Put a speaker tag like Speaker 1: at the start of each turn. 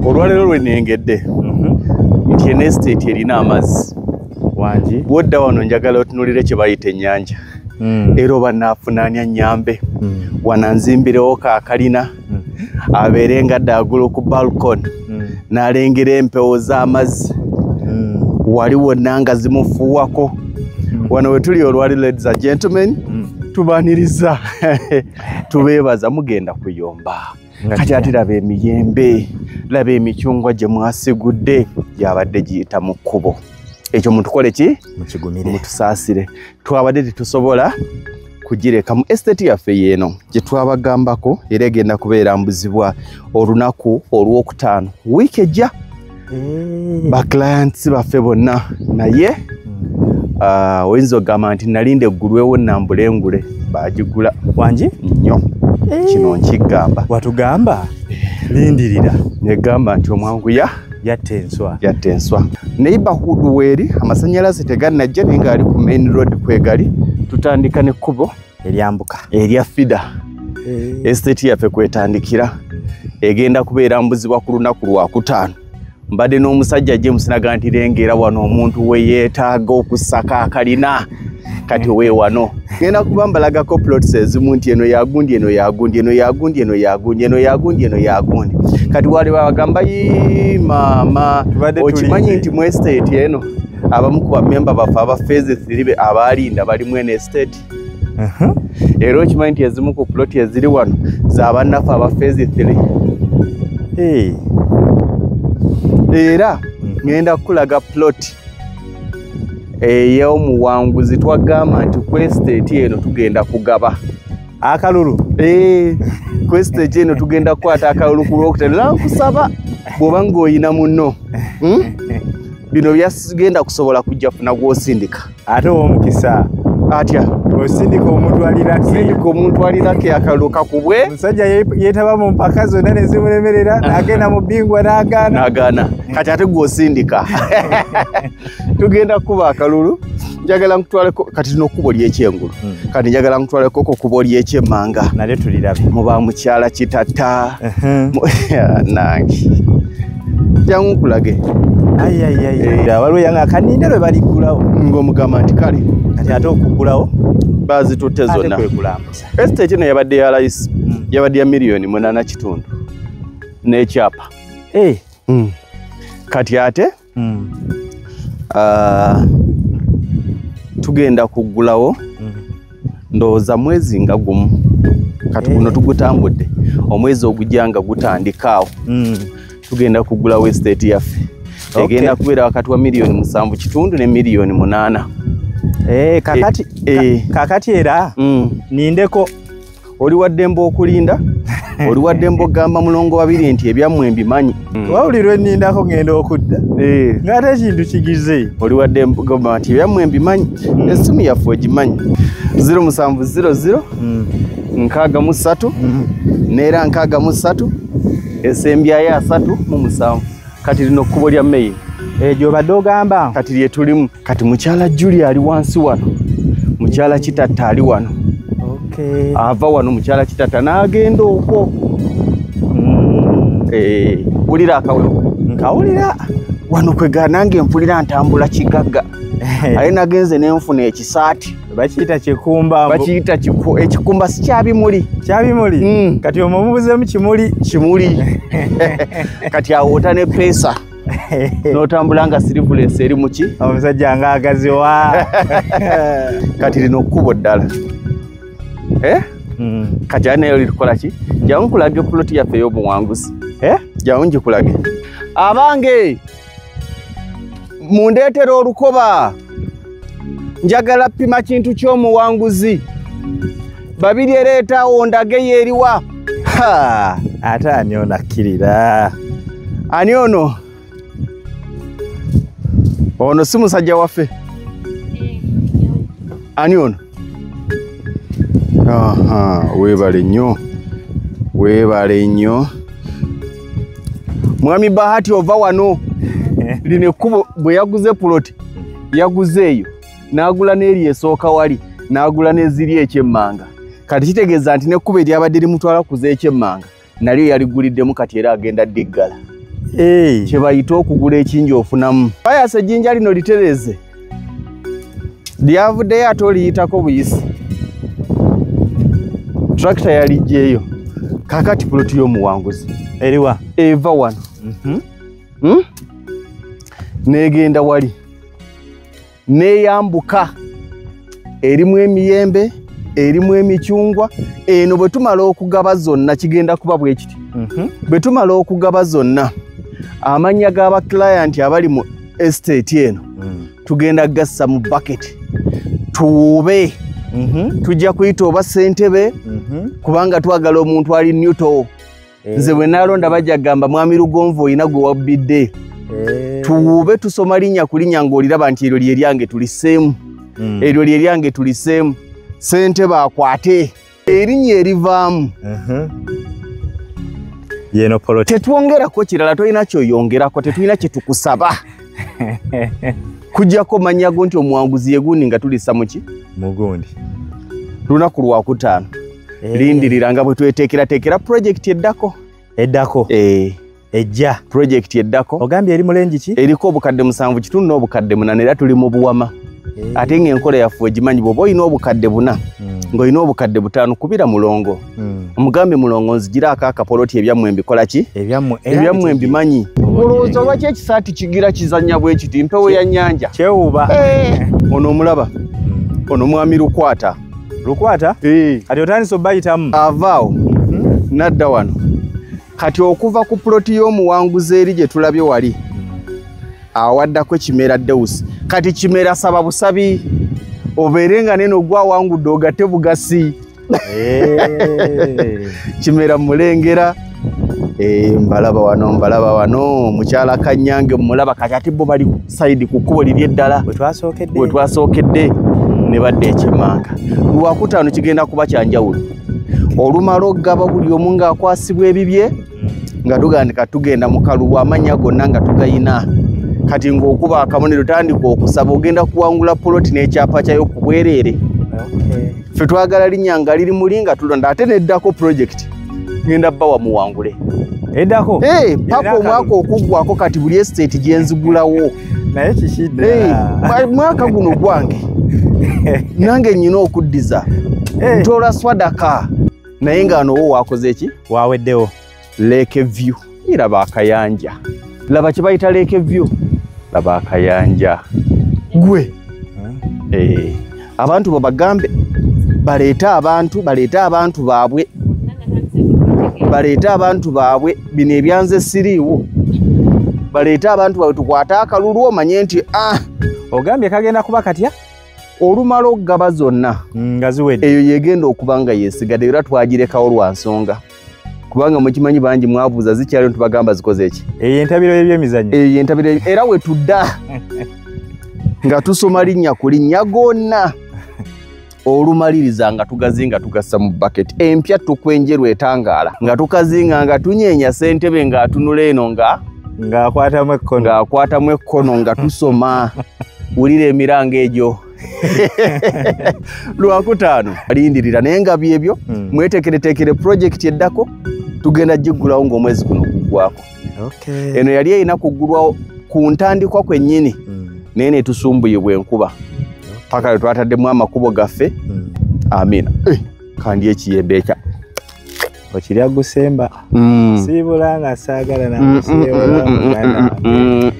Speaker 1: Olwaleero lwe nengedde nti eno estate erina amazzi.
Speaker 2: Wangi.
Speaker 1: Bw'odda wano njagala otunuulire kye bayita ennyanja. Era oba naafunaanya nnyambe. Wano nzimbirewo kaakalina. Abeere nga ddaagulu ku balcony. N'alengera empewo z'amazzi. Wali wonna nga zimufuuwako. Wano we tuli olwali, ladies and gentlemen, tubaniriza, tubeebaza, mugenda kuyomba. Kati ate laba emiyembe, laba emicungwa gye mwasigudde gyabadde giyita mu kkubo. Ekyo mutukole ki?
Speaker 2: Mukigumire.
Speaker 1: Mutusaasire, twabadde tetusobola kugireka mu estate yaffe yeeno gye twabagambako, era egenda kubeera mbuzibwa olunaku olwokutaano wiiki ejja. Ba clients baffe bonna, naye oyinza okugamba nti nalinda eggulwewo nambulengule, bagigula.
Speaker 2: Wangi.
Speaker 1: Nnyo, kino nkigamba.
Speaker 2: Watugamba lindirira.
Speaker 1: Negamba nti omwanguya
Speaker 2: yatta enswa.
Speaker 1: Yatta enswa. Neighborhood weeri amasanyalaze tegannajja, naye ngaali ku main road kwegali. Tutandika n'ekkubo
Speaker 2: eryambuka
Speaker 1: erya FIDA. Estate yaffe kwetandikira egenda kubeera mbuzibwa ku lunaku lwakutaano. Mbadde n'omusajja James, naga nti lengera wano omuntu we yeetaaga okusaka akalina. Kati we wano ngenda kuba mbalagako plots ezimu nti eno yagundi, eno yagundi, eno yagundi, eno yagundi, eno yagundi, eno yagundi. Kati wali babagamba, "Yii, maama."
Speaker 2: Tubadde
Speaker 1: Okimanyi
Speaker 2: tulinze.
Speaker 1: nti mu estate eno abamu ku bamemba baffe aba phase 3 abalinda balimu eno estate? Era okimanyi nti ezimu ku plot eziri wano zabannaffe aba phase 3? Era ngenda kukulaga plot ey'omuwanguzi. Twagamba nti ku estate eno tugenda kugaba
Speaker 2: akalulu.
Speaker 1: Ku estate eno tugenda kukwata akalulu ku lwokutaano. Nankusaba bw'oba ng'oyina munno, Bino byagenda kusobola kujja funa gw'osindika.
Speaker 2: Ate ow'omukisa.
Speaker 1: Atya?
Speaker 2: Osindika omuntu aliraki.
Speaker 1: Sindika omuntu aliraki, akalulu kakubwe.
Speaker 2: Omusajja yeetaba mu mpaka zonna ne zimulemerera, n'agenda mu bbingwa n'agaana.
Speaker 1: Nagaana. Kati ate gw'osindika, tugenda kukuba akalulu. Njagala nkutwaleko kati lino kkubo ly'ekyengulu. Kati njagala nkutwaleko ku kkubo ly'ekyemmanga.
Speaker 2: Nalyo tulirabe.
Speaker 1: Muba mukyala Kitata. Nange jangu nkulage.
Speaker 2: Waliwo yanga akaninde lwe baliggulawo.
Speaker 1: Ng'omugamba nti kale.
Speaker 2: Kati ate okuggulawo
Speaker 1: Bazitutte
Speaker 2: ate
Speaker 1: zonna.
Speaker 2: Kwe kulambuza.
Speaker 1: Estate eno yabadde ya layisi, yabadde ya miliyoni 8.5 n'ekyapa. Kati ate tugenda kuggulawo, ndowooza mwezi nga gumu kati guno tugutambudde, omwezi ogujja nga gutandika awo tugenda kuggulawo estate yaffe. Egenda kubeera wakati wa miliyoni 7.5 ne miliyoni 8.
Speaker 2: Kakati kakati era nindeko.
Speaker 1: Oli waddembe okulinda, oli waddembe okugamba mulongo babiri nti ebyammwe mbimanyi.
Speaker 2: Wawulirwa ennindako ngenda okudda ng'ate ekintu kigize.
Speaker 1: Oli waddembe okugamba nti ebyammwe mbimanyi. Essimu yaffe ogimanyi, 0700 63 neera 63 esembyayo 37. Kati lino kkubo lya main.
Speaker 2: Gy'obadde ogamba.
Speaker 1: Kati lye tulimu kati. Mukyala Julia ali wansi wano, mukyala Kitatta ali wano. Ava wano mukyala Kitatta n'agenda okwo. Wulira akawewo.
Speaker 2: Nkawulira.
Speaker 1: Wano kwega nange mpulira ntambula kigagga, aye nagenze nenfuna ekisaati.
Speaker 2: Bakiyita kikumba.
Speaker 1: Bakiyita ekikumba, si kyabimuli.
Speaker 2: Kyabimuli. Kati omwo mubuzemu kimuli.
Speaker 1: Kimuli. Kati awo ota ne peesa n'otambula nga sleeveless eri muki.
Speaker 2: Omusajja nga agaziwa.
Speaker 1: Kati lino kkubo ddala, eh? Kati ate nayo litukola ki? Jangu nkulage puloti yaffe ey'obuwanguzi.
Speaker 2: Eh?
Speaker 1: Jangu ngikulage. Abange, mundeetera olukoba, njagala pima kintu ky'omuwanguzi. Babiri, ereetaawo ndage yeeriwa. Ha!
Speaker 2: Ate ani ono akkirira?
Speaker 1: Ani ono? Ono si musajja waffe? Ani ono? Aha, weebale nnyo, weebale nnyo, mwami Bahati. Ova wano, lino ekkubo bwe yaguze puloti, yaguze eyo n'agula n'eri esooka wali, n'agula n'eziri ekyemmanga. Kati kitegeeza nti n'ekkubo eryabadde limutwala kuza ekyemmanga nalyo yaliguliddemu. Kati era agenda ddiggala. Kye bayita okugula ekingi ofunamu. Payasa ejjinja lino litereze. Lyavuddeyo ate oliyitako buyisi. Tractor yalijjeeyo. Kaakati puloti y'omuwanguzi
Speaker 2: eriwa?
Speaker 1: Eva wano. N'egenda wali. N'eyambuka. Erimu emiyembe, erimu emicyungwa. Eno bwe tumala okugaba zonna kigenda kuba bwe kiti. Bwe tumala okugaba zonna, amannya g'aba client abali mu estate eno tugenda gassa mu bucket. Tuwuube. Tujja kuyita oba ssentebe kubanga twagala omuntu ali neutral. Nze bwe naalonda bajja kugamba Mwami Lugonvu olina gwe wabbidde. Tuwuube tusoma linnya ku linnya ng'oliraba nti eryo lye lyange tulisseemu. Eryo lye lyange tulisseemu. Ssentebe akwate erinnya erivaamu.
Speaker 2: Yeno poloti.
Speaker 1: Tetwongerako kirala, tolina kyoyongerako, tetulina kye tukusaba. Kujjako mannya go nti omuwanguzi ye gundi nga tulissa mu ki?
Speaker 2: Mugundi.
Speaker 1: Lunaku lwakutaano. Lindirira nga bwe tweteekerateekera pulojekiti eddako.
Speaker 2: Eddako? Ejja.
Speaker 1: Pulojekiti eddako.
Speaker 2: Ogambye eri mu lengi ki?
Speaker 1: Eriko obukadde 7.5 n'obukadde 8 era tuli mu buwama. Ate ng'enkola yaffe ogimanyi, bw'oba olina obukadde 4 ng'olina obukadde 5 kubira mulongo. Omugambe mulongo nzigiraako akapoloti ebyammwe mbikola ki? Ebyammwe mbimanyi. Olowooza lwaki ekisaati kigira kizannya bwe kiti? Mpewo ya nnyanja.
Speaker 2: Kyewuuba.
Speaker 1: Ono omulaba? Ono Mwami Lukwata.
Speaker 2: Lukwata? Kati otandise obbayitamu.
Speaker 1: Avaawo n'adda wano. Kati okuva ku puloti y'omuwanguzi eri gye tulabye wali, awaddako Kimera Deus. Kati Kimera saba busabi obeere nga neno gwawangudde ogatte bugasi. Kimera mulengera. Mbalaba wano, mbalaba wano. Mukyala Kanyange mulaba. Kati ate bo bali sayidi ku kkubo liri eddala we twasookedde ne badda ekyemmanga. Lwakutaano kigenda kuba kya njawulo. Olumala okugaba buli omu ng'akwasibwa ebibye, nga tugandika tugenda mu kalulu amannya gonna nga tugayina. Kati ng'okuba akabonero tandika okusaba ogenda kuwangula poloti n'ekyapa kyayo ku bwereere. Ffe twagala linnya nga liri muli nga tulonda ate n'eddako pulojekiti ngenda bbawa muwangule.
Speaker 2: Eddako?
Speaker 1: Paka omwaka okuggwako kati buli estate gye nzigulawo.
Speaker 2: Naye kiki ddala?
Speaker 1: Mwaka guno gwange. Nange nnyina okuddiza. Ntoola swadaka. Naye nga wano wo wakoze ki?
Speaker 2: Waweddewo.
Speaker 1: Lake View. Iraba akayanja. Laba kye bayita Lake View. Laba akayanja. Gwe. Abantu babagambe baleete abantu, baleete abantu baabwe. Baleete abantu baabwe bino ebyanze siriiwo. Baleete abantu baabwe tukwate akalulu omanye nti
Speaker 2: Ogambye kagenda kuba katya?
Speaker 1: Olumala okugaba zonna
Speaker 2: nga ziwedde.
Speaker 1: Eyo yegenda okuba nga yeesigadde era twagirekawo lwa nsonga. Kubanga mukimanyi bangi mwabuuza zikyaliyo tubagamba zikoze ki?
Speaker 2: Eyo entabiro y'ebyemizannyo.
Speaker 1: Eyo entabiro era we tudda nga tusoma linnya ku linnya gonna. Olumaliriza nga tugazinga tugassa mu bucket. Empya tukwenjerwa etangaala. Nga tukazinga nga tunyeenya ssentebe ng'atunula eno nga
Speaker 2: ng'akwatamu ekkono.
Speaker 1: Ng'akwatamu ekkono nga tusoma. Wulira emiranga egyo. Lwakutaano alindirira naye nga byebyo mweteekereteekere pulojekiti eddako tugenda giggulawo ng'omwezi guno guggwako. Eno yali erina kuggulwawo ku ntandikwa kwennyini naye ne tusumbuyibwa enkuba paka lwe twataddemu amakubo gaffe. Amiina. Kandi ekiyembe ekya
Speaker 2: okirya gusemba. Siibula nga saagala nakusiibula muganda wange.